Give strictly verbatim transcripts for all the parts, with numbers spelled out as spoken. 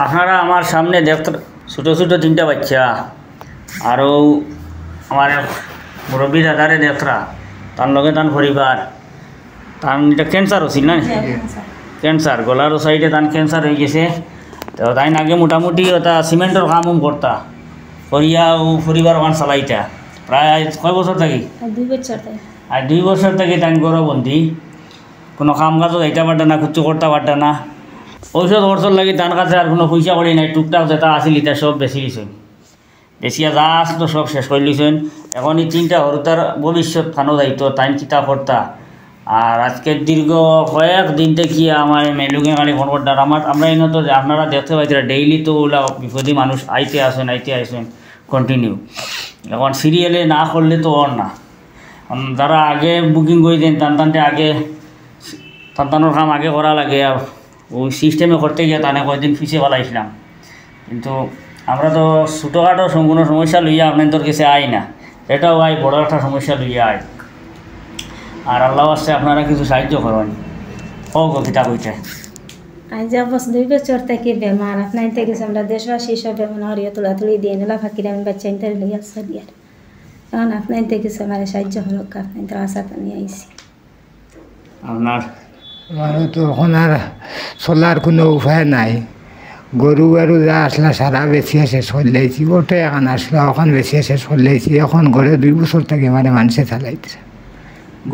আপনারা আমার সামনে দেখতরা ছোটো ছোটো তিনটা বাচ্চা, আরও আমার এক মুরব্বী দাদারে দেখতরা, তান লগে তান পরিবার, তান ইটা ক্যান্সার অছিল না? ক্যান্সার, গলার সাইডে তান ক্যান্সার অইগেছে। তো তাইন আগে মোটামুটি ওটা সিমেন্টর কাম উম করতা, করিয়া ও পরিবার ওখান চালাইতা। প্রায় আইজ কয় বছর থাকি? আর দুই বছর থাকি। আর দুই বছর থাকি তাইন ঘরো বন্দি, কুনু কাম কাজও যাইতা পারতা না, কিচ্ছু করতা পারতা না। ঔষধ খরচর লাগি তান কাছে আর কুনু পয়সা কড়ি নাই, টুকটাক যেটা আছিল ইটা সব বেচিলিছইন। বেচিয়া যা আছিল সব শেষ করিলিছইন। এখন ই তিনটা হুরুতার ভবিষ্যৎ ফানো যাইতো, তাইন কিতা করতা? আর আজকে দীর্ঘ কয়েক দিন থাকি আমার মেয়ে লগে খালি ফোন করতারা। আমার, আমরা ইনো তো আপনারা দেখতে পাইতরা, ডেইলি তো ওলা বিপদী মানুষ আইতে আছইন, আইতে আছইন continue। এখন সিরিয়ালে না করলে তো অর না। উম, যারা আগে বুকিং করি দেইন, তান তানতে আগে, তান তানর কাম আগে করা লাগে। আর ওই সিস্টেমে করতে গিয়া তানে কয়দিন পিছে ফালাইছলাম। কিন্তু আমরা তো ছোটোখাটো সম-, কুনু সমস্যা লইয়া আপনাইন্তর গেছে আই না, এটাও আই বড় একটা সমস্যা লইয়া আই। আর আল্লাহ আছে, আপনারা কিছু সাহায্য করইন। ও গো, কিতা কইতে? আইজ অবশ্য দুই বছর থাকি বেমার, আপনাইন্তর গেছে আমরা দেশবাসী সবে মনে করিয়া তুলাতুলি দিয়া নিলা ফাকির আমি বাচ্চাইন্তরে লইয়া চলিয়ার। এখন আপনাইন্তর গেছে আমারে সাহায্য করউক্কা, আপনাইন্তর আশাত আমি আইছি। আপনার মানে তো এখন আর চলার কুনু উপায় নাই। গরু বারু যা আছলা সারা বেচিয়া শেষ করিলাইছি, অটো এখান আছলা অখান বেচিয়া শেষ করিলাইছি। এখন ঘরে দুই বছর থাকি মানে মানষে চালাইতরা।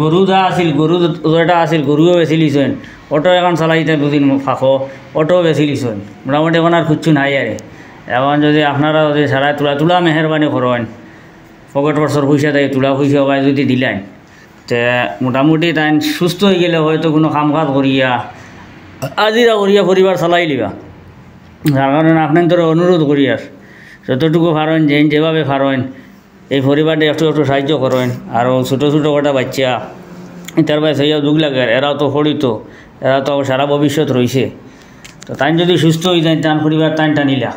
গরু যা আছিল, গরু যেটা আছিল, গরুও বেচিলিছইন, অটো এখান চালাইতা দুদিন ফাঁকো, অটোও বেচিলিছইন। মোটামুটি এখন আর কিচ্ছু নাই আরে। এখন যদি আপনারা যদি সারা তুলা তুলা মেহেরবানি করইন, পকেট খরচর পয়সা দেয়, তুলা পয়সা ওবায় যদি দিলাইন, তে মোটামুটি তাইন সুস্থ অইগেলে হয়তো কুনু কাম কাজ করিয়া, আজিরা করিয়া পরিবার চালাইলিবা। যার কারণে আপনাইন্তরে অনুরোধ করিয়ার, যতটুকু পারইন, যেইন যেভাবে পারইন, এই পরিবাররে একটু একটু সাহায্য করইন। আর ও ছোটো ছোটো কটা বাচ্চা, ইতার বায় চাইয়া দুখ লাগের, এরাও তো পড়িতো, এরাও তো সারা ভবিষ্যৎ রইছে। তো তাইন যদি সুস্থ অইযাইন, তান পরিবার তাইন টানিলা,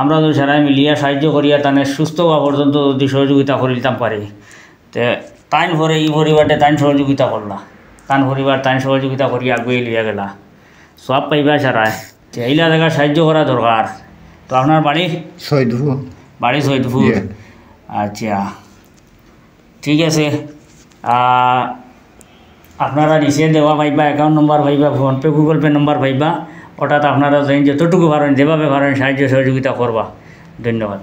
আমরা যদি সারাই মিলিয়া সাহায্য করিয়া তানে সুস্থ অওয়া পর্যন্ত যদি সহযোগিতা করিলিতাম পারি, তে তাইন পরে ই পরিবাররে তাইন সহযোগিতা করলা, তান পরিবার তাইন সহযোগিতা করিয়া আগুয়াই লইয়া গেলা, সওয়াব পাইবা সারায়। তে ইলা জাগাত সাহায্য করা দরকার। তো আপনার বাড়ি? সৈদপুর। বাড়ি সৈদপুর। ইয়ে। আচ্ছা, ঠিক আছে। আহ, আপনারা নিচে দেওয়া পাইবা, অ্যাকাউন্ট নম্বর পাইবা, ফোনপে, গুগল পে নম্বর পাইবা। অর্থাৎ আপনারা যেইন যতটুকু পারইন, যেভাবে পারইন সাহায্য সহযোগিতা করবা। ধন্যবাদ।